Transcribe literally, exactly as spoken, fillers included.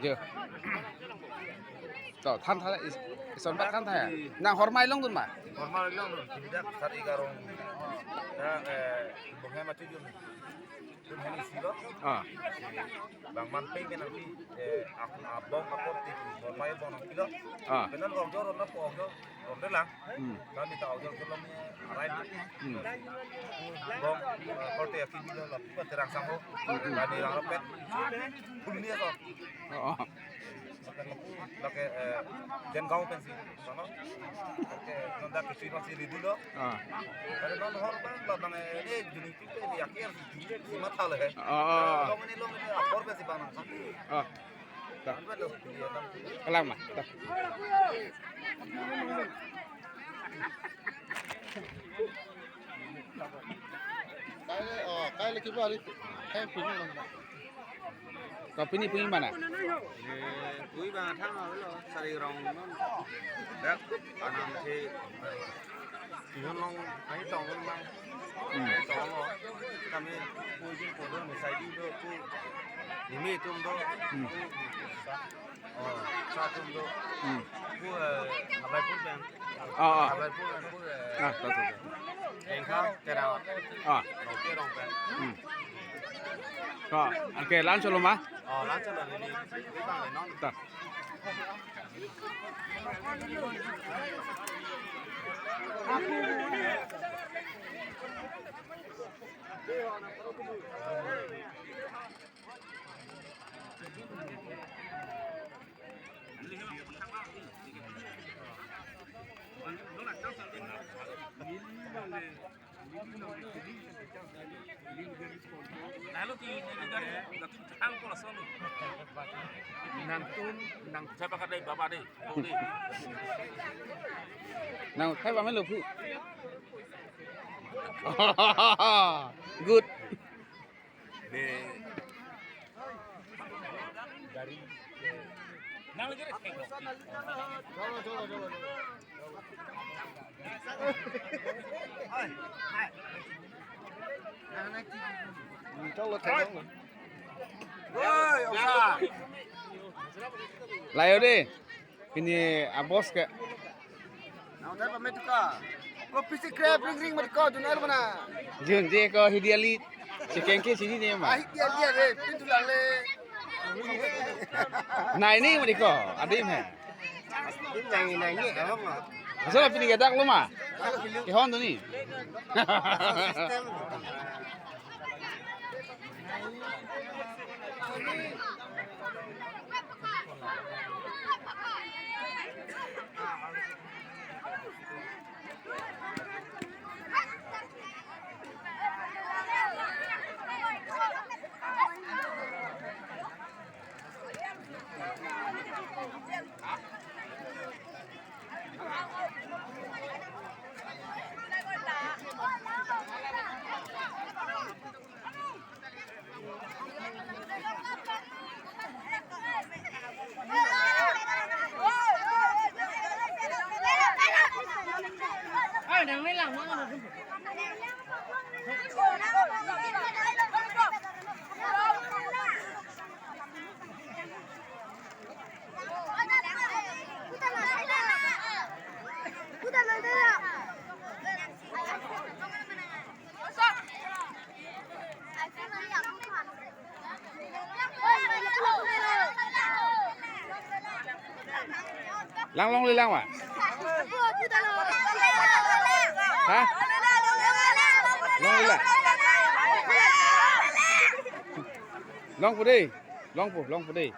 Jo. To, than tha, is-, ison bak than tha ya. Nang hormai longdun ma? Hormai longdun, tindak sari garong. Ya, eh, bung hem achu jun. Jun hem isi lo. Ah. Bang man pei ke nangpi, eh, ak-, abong akorte, hormai bong nangpi lo. Ah. Penan gok jo ron na po jo. Ronde lang. Hmm. Kami ta audio film ni arai ni. Hmm. Bong, eh, korte akin ni lo, lapu terang sangho. Hmm. Kami lang rapet. Pulni aso. Oh, oh. Lake, eh, Jen Gaon pensi. Sono. Oke, nonda kecil masih di dulu. Ah. Ada non hor bang, bang, eh, ini jenis itu di akhir si mata le. Oh, oh. Long ini, long ini, hor pensi bang. Oh. Dah. Kalang ma. Dah. Kaile, oh, kaile kiba hari. Kaile pini lang. Kau pini pini mana? Eh, kui bang thang lo, sari rong non. Dak, anam the. Tihon long, ahi tong long bang. Hmm. Tong lo. Kami kui jin kui do, misai di do, kui. Nimi tum do. Hmm. Kui. Oh, sa tum do. Hmm. Ku, eh, Abaipur bang. Oh, oh. Abaipur bang, ku, eh, ah, tahu, tahu, tahu. Engkang, Terang. Ah. Rongke, Rongpen. Hmm. To, okay, lan cholo ma? Oh, lan cholo, ini, ini bang, non. Ta. Lalu di negara Datuk Jepang pula solo. Nangtum, nang saya pakai dari bapak deh. Nang, saya pakai lupu. Good. Dari Layo deh. Pini abos ke. Nang utai pamit ka. Ko pisi krep ring ring mat ko, jun el mana. Jun je ko hidi alit. Si kengke sini ne ma. Ah, hidi alit, eh, pintu lang le. Nai ni mat ko, adim he. Nang nang ni, abang ma. Asal pini gadak lo ma. Kehon tu ni. System. Lang longle lang ma? Ha? Longle lang. Longpo dei. Longpo, longpo dei.